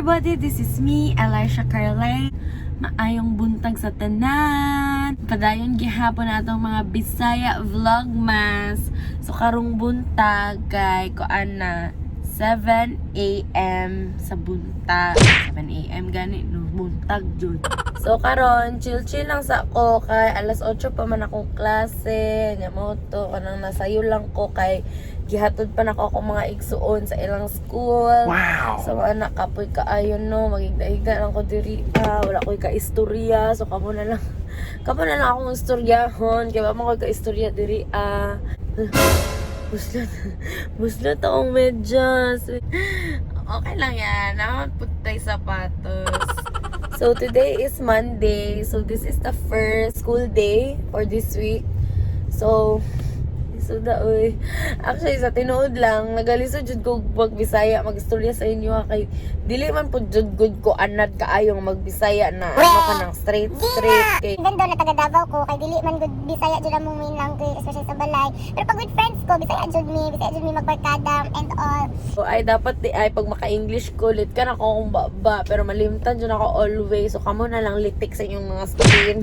Everybody! This is me, Elisha Carlay. Maayong buntag sa tanan. Padayon gihapon atong mga Bisaya Vlogmas. So karong buntag kay kuan na, 7 a.m. sa buntag. 7 a.m. gani no, buntag jud. So karon chill chill lang sa ko kay alas 8 pa man akong klase. Nya mo to kanang nasayo lang ko kay gihatod pa nako akong mga igsuon sa ilang school. Wow. So anak, kapoy kaayo no, magigda-higda lang ko diri ah, wala ko'y kaistorya. So kamo na lang akong istoryahon kay wa man ko'y kaistorya diri ah. Buslot. Buslot akong medyas. Okay lang yan. Naman putay sapatos. So today is Monday. So this is the first school day for this week. So da oy. Actually, sa tinuod lang, nagalisod jud ko magbisaya, magistorya sa inyo ha, kay dili man pud jud gud ko anad kaayong magbisaya na ano ka nang straight straight kay Even though na taga Davao ko, kay dili man gud Bisaya jud among main language, especially sa balay. Pero pag with friends ko, Bisaya jud mi magbarkada and all. So, ay dapat di ay pag maka-English ko lit ka na ako kung baba, pero malimtan jud ako always. So kamo na lang litik sa inyong mga screen.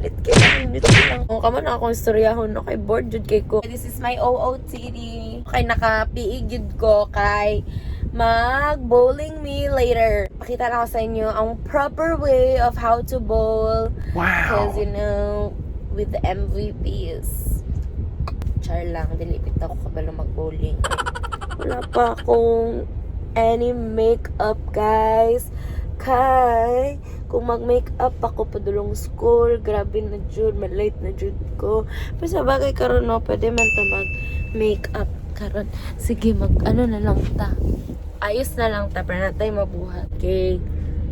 Lit lang, lit lang. Oh, kamo na akong istoryahon no, kay bored jud kay ko. This is my OOTD. Kay naka-PE jud ko kay mag bowling me later. Pakita na ako sa inyo ang proper way of how to bowl. Wow. Because, with the MVPs. Char lang, dilipit ako kabalo mag-bowling. Wala pa akong any makeup, guys. Kay, kung mag-makeup ako padulong school, grabe na jud, malate na jud ko. Pero sa bagay karon no, pwede man ta mag-makeup karon. Sige, mag ano na lang ta. Ayos na lang ta, para na tayo mabuhat. Okay.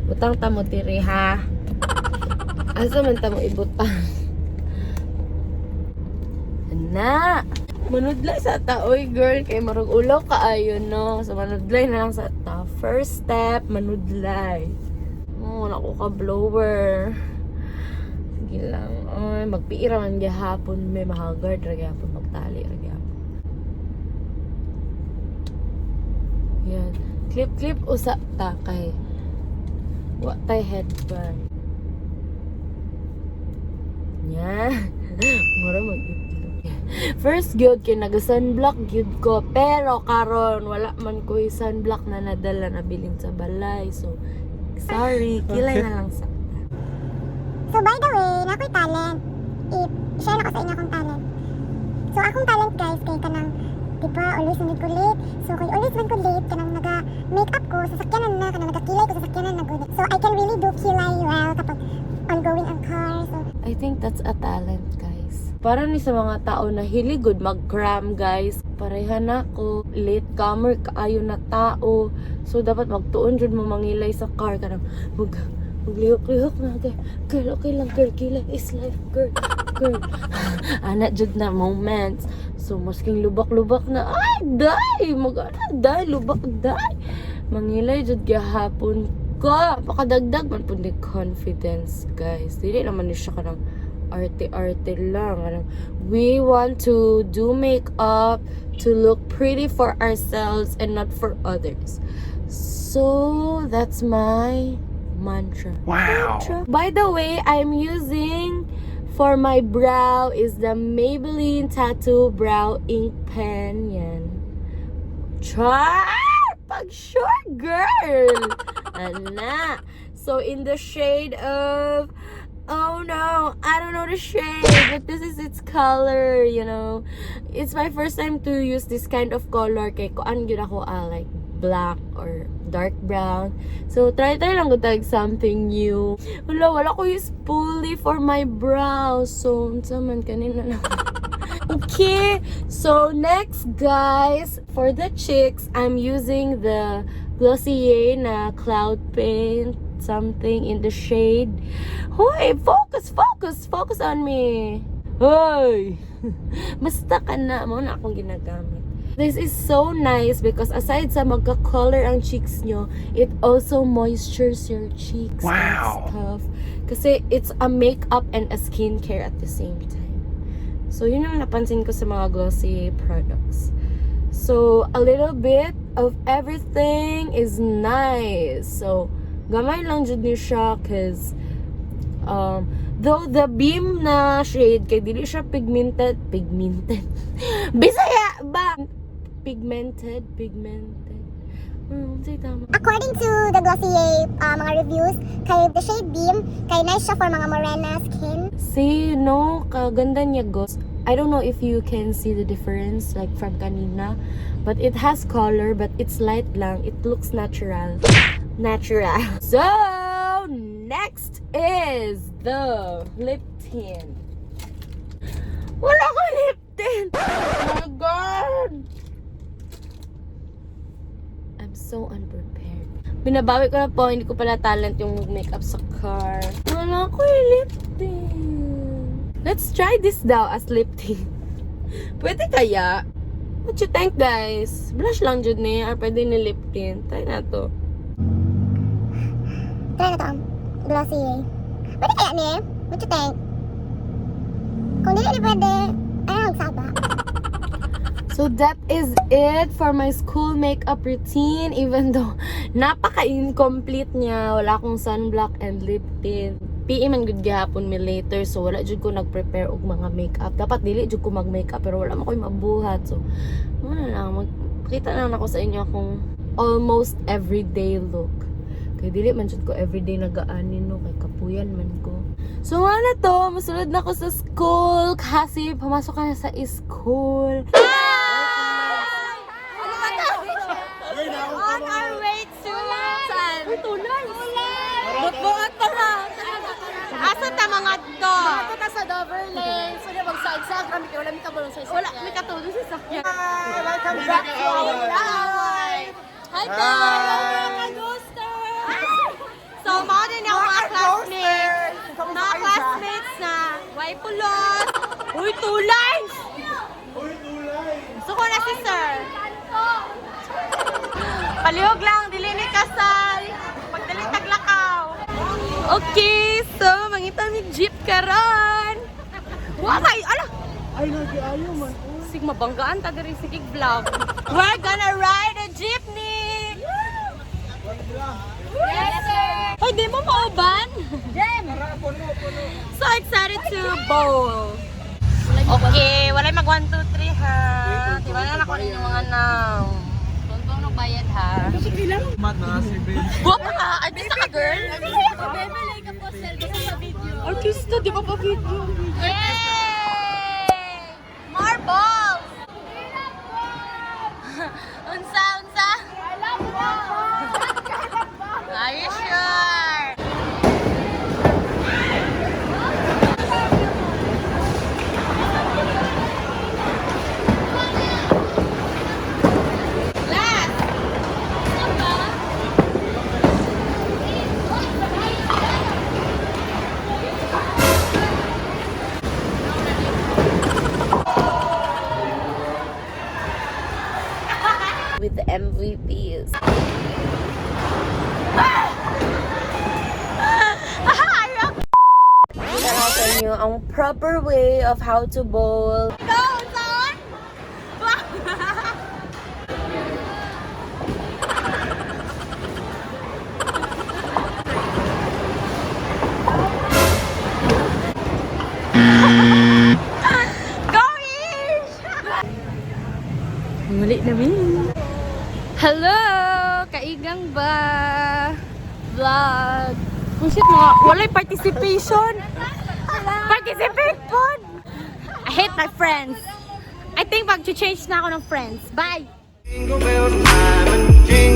Butang ta mo diri ha. Asa man ta mo ibutang? Ana! Manudlay sa ta, oy girl, kay marag ulaw kaayo no. So manudlay na lang sa ta. First step, manudlay. Oh, wala ko ka blower. Sige lang. Ay, magpiira man gihapon, may mahagard ra gihapon, magtali ra gihapon. Yan. Clip clip usa ta kay wa tay headband. Nya. Mura mag First gyud kay naga sunblock gyud ko, pero karon wala man ko sunblock na nadala, nabilin sa balay. So sorry, kilay na lang sa So by the way, na ako'y talent. I-share na ko sa inyo akong talent. So akong talent, guys, kay kanang di ba always man ko late. So kay always man ko late, kanang naga make up ko sa sakyanan na, kanang nagakilay ko sa sakyanan na gud. So I can really do kilay well kapag ongoing ang car. So I think that's a talent, guys. Para ni sa mga tao na hilig gud mag-cram, guys. Pareha na ako, late comer kaayo na tao. So dapat magtuon jud mo mangilay sa car kanang maglihok-lihok na kay girl, okay lang girl, kilay is life, girl. Girl. Ana jud na moments. So masking lubak-lubak na, ay day, mag ana day, lubak day. Mangilay jud gihapon ko. Pakadagdag man pud ni confidence, guys. Dili naman ni siya kanang arte-arte lang. Kanang, we want to do makeup to look pretty for ourselves and not for others. So, that's my mantra. Wow. Mantra. By the way, I'm using for my brow is the Maybelline Tattoo Brow Ink Pen. Yan. Try! Pag sure, girl! Ana. So, in the shade of... Oh no, I don't know the shade, but this is its color. It's my first time to use this kind of color kay kuan gyud ako ah, like black or dark brown. So try try lang ko tag something new. Wala, wala ko use spoolie for my brows. So unsa man kanina lang. Okay, so next, guys, for the cheeks, I'm using the Glossier na Cloud Paint something in the shade. Hoy, focus, focus, focus on me. Hoy! Basta ka na, mo na akong ginagamit. This is so nice because aside sa magka-color ang cheeks nyo, it also moistures your cheeks and stuff. Kasi it's a makeup and a skincare at the same time. So, yun ang napansin ko sa mga Glossier products. So, So, a little bit of everything is nice. So, gamay lang jud ni siya 'cause though the Beam na shade kay dili siya pigmented, pigmented. Bisaya ba? Pigmented, pigmented. Say tama. According to the Glossier mga reviews, kay the shade Beam, kay nice siya for mga morena skin. See, no, kaganda niya go. I don't know if you can see the difference like from kanina, but it has color, but it's light lang. It looks natural. Natural. So, next is the lip tint. Wala ko lip tint! Oh my God! I'm so unprepared. Binabawi ko na po, hindi ko pala talent yung mag-makeup sa car. Wala ko yung lip tint. Let's try this daw as lip tint. Pwede kaya? What you think, guys? Blush lang jud ni or pwede ni lip tint. Try na to. Try na to. Glossier. Pwede kaya ni? What you think? Kung dili ni pwede, ay ang saba. So that is it for my school makeup routine. Even though napaka-incomplete niya, wala akong sunblock and lip tint. PE man gud gihapon mi later, so wala jud ko nag-prepare og mga makeup. Dapat dili jud ko mag-makeup pero wala man koy mabuhat. So wala lang, magpakita na lang ako sa inyo akong almost everyday look. Kay dili man jud ko everyday nagaani, no, kay kapuyan man ko. So wala na to, masulod na ako sa school kasi pumasok ka na sa school. On our way to saan? Tulay. Butbuot pa ha. Asa ta mga to? Ito ta sa Dover Lane. So, magsagsag kami kay wala mi kabalo sa Wala, may katulog sa sakyan. Hi! Welcome back to our life! Hi, guys! Mga ka-ghosters! So, mga din ako mga classmates. Mga classmates na, way pulot. Uy, two lines! Uy, tulay! Suko na si sir. Palihog lang, dili ni kasal. Pagdali taglakaw. Okay, so mangita mi jeep karon. Wa may ala. Ay, nag-aayo man. Sig mabanggaan ta diri sige vlog. We're gonna ride a jeepney. Yes, sir. Hoy, di mo mauban? Tara, puno, puno. So excited to bowl. Okay, walay mag 1 2 3 ha. Di ba na ako ninyo mga now. Tontong nagbayad ha. Mat na si Ben. Guwapa ka! Artista ka, girl! Artista, di ba pa video? Yay! More balls! Unsa, unsa? I love balls! Are you sure? Last! With the MVPs. Pakita ko sa inyo ang proper way of how to bowl. Go, son! Go, Ish! Muli namin. Hello! Kaigang ba? Vlog. Oh shit, mga walay participation. Participate po! I hate my friends. I think mag-change na ako ng friends. Bye! Jingle bells chiming,